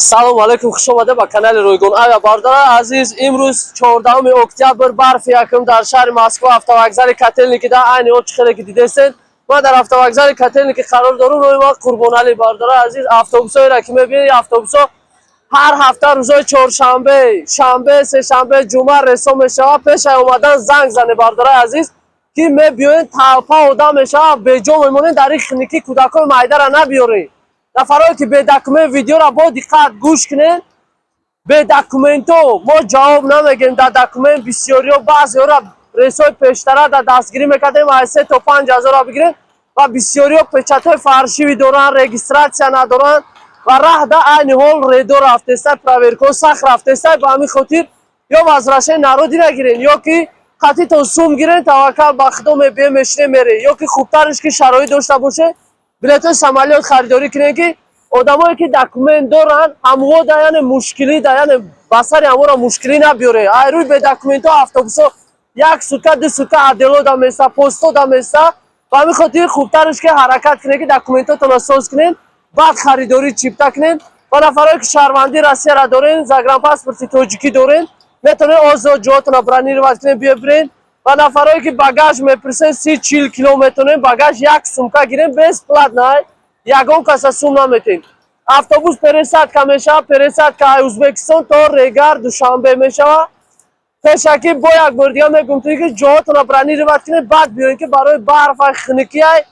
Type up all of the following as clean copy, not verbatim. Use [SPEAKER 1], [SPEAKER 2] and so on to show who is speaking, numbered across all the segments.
[SPEAKER 1] Салому алайкум, хуш омада ба канали Ройгон Авиа. Бародарои азиз, имрӯз 14 октябр, барфи якум дар шаҳри Москва, автовокзали Котельники да. Айни ҳол чӣ хеле ки дидестед, ман дар автовокзали Котельники қарор дорум. Номи ман Қурбоналӣ. Бародарои азиз, автобусҳоеро ки мебинед, автобусҳо ҳар ҳафта рӯзҳои чоршанбе, шанбе, сешанбе, ҷумъа рейсо мешавад. Пешай омадан занг зане, бародарои азиз, ки мебиёед, толпа одам мешавад, беҷо мемонед. Дар ин хиникӣ кӯдакҳои майдара набиёред. Нафарое ки бе документ, видеоро бо диққат гӯш кунед. Бе документҳо мо ҷавоб намегирем. Дар документ бисёриҳо, баъзеҳоро рейсҳои пештара дар дастгирӣ мекардем, аз 3 то 5 ҳазора бигирем. Ва бисёриҳо печатҳои фальшивый доранд, регистрация надоранд ва раҳда айни ҳол рейдо рафтеста, проверкаҳо сахт рафтеста. Ба ҳамин хотир ё возвращение на родину гирен, ё ки қатитон сум гирен, таваккал ба Худо, мебием, мешинем, мерем, ё ки хубтарш ки шароит дошта боше, билетҳои самолёт харидорӣ кунем, ки одамое ки документ доранд, ҳамво да, яъне мушкилӣ да, яъне ба сари ҳамвора мушкилӣ набиёре. Айрӯи бедокументҳо автобусҳо як сутка, 2 сутка отдело да места, посто да места. Ба ҳамин хотир хубтарш ки ҳаракат кунем, ки документҳотонро соз кунем, баъд харидорӣ чипта кунем. Ва нафарое ки шаҳрвандии Россияро дорен, загранпаспорти тоҷикӣ дорен, метавонед озод ҷоотонро бронировать кунем, биё бирен. Ва нафарое ки багаж мепурсен, 30-40 кило метавонем багаж, як сумка гирем, бесплатно, ягон каса сум наметем. Автобус пересадка мешавад, пересадка ай Узбекистон то Регар, Душанбе мешавад. Пешакӣ бо як бори дига мегӯм, ки ҷоотонро бронировать кунед, баъд биёед, ки барои барфа, хиникиай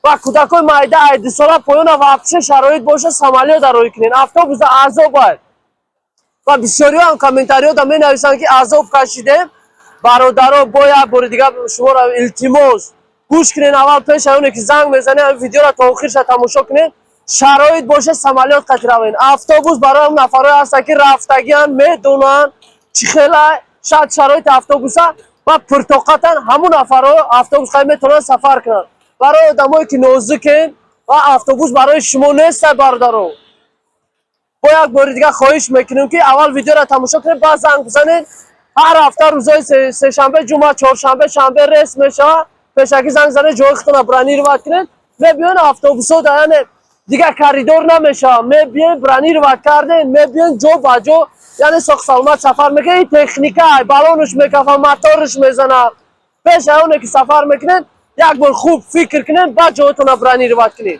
[SPEAKER 1] ва кӯдакҳои майда ай 2 сола поёна вообще шароит боша, самолёт роҳӣ кунед. Автобуса азоб ай. Ва бисёриҳо ҳам комментариҳода менависанд, ки азоб кашидем. Бародаро, бо як бори дига шуморо илтимос, гӯш кунед. Аввал пеш аз оне ки занг мезанед, ҳамин видеоро то охирша тамошо кунед. Шароит боша, самолёт қати равен. Автобус барои он нафарое ҳастанд, ки рафтагиан, медонанд чӣ хела шояд шароити автобуса ва пуртоқатан. Ҳамун нафарҳо автобус қати метавонанд сафар кунанд. Барои одамое ки нозукен ва автобус барои шумо неста. Бародаро, бо як бори дига хоҳиш мекунем, ки аввал видеоро тамошо кунед, баъд занг бизанед. Ҳар ҳафта рӯзҳои сешанбе, ҷумъа, чоршанбе, шанбе рейс мешавад. Пешакӣ занг занед, ҷои худтонро бронировать кунед. Мебиён автобусҳо да, яъне дигар коридор намешавад. Мебиён, бронировать кардем, мебиён, ҷо ба ҷо, яъне соқ саломат сафар мекунед. Ин техника балонаш мекафа, мотораш мезанад. Пеш аз оне ки сафар мекунед, як бор хуб фикр кунед, баъд ҷоятонро бронировать кунед.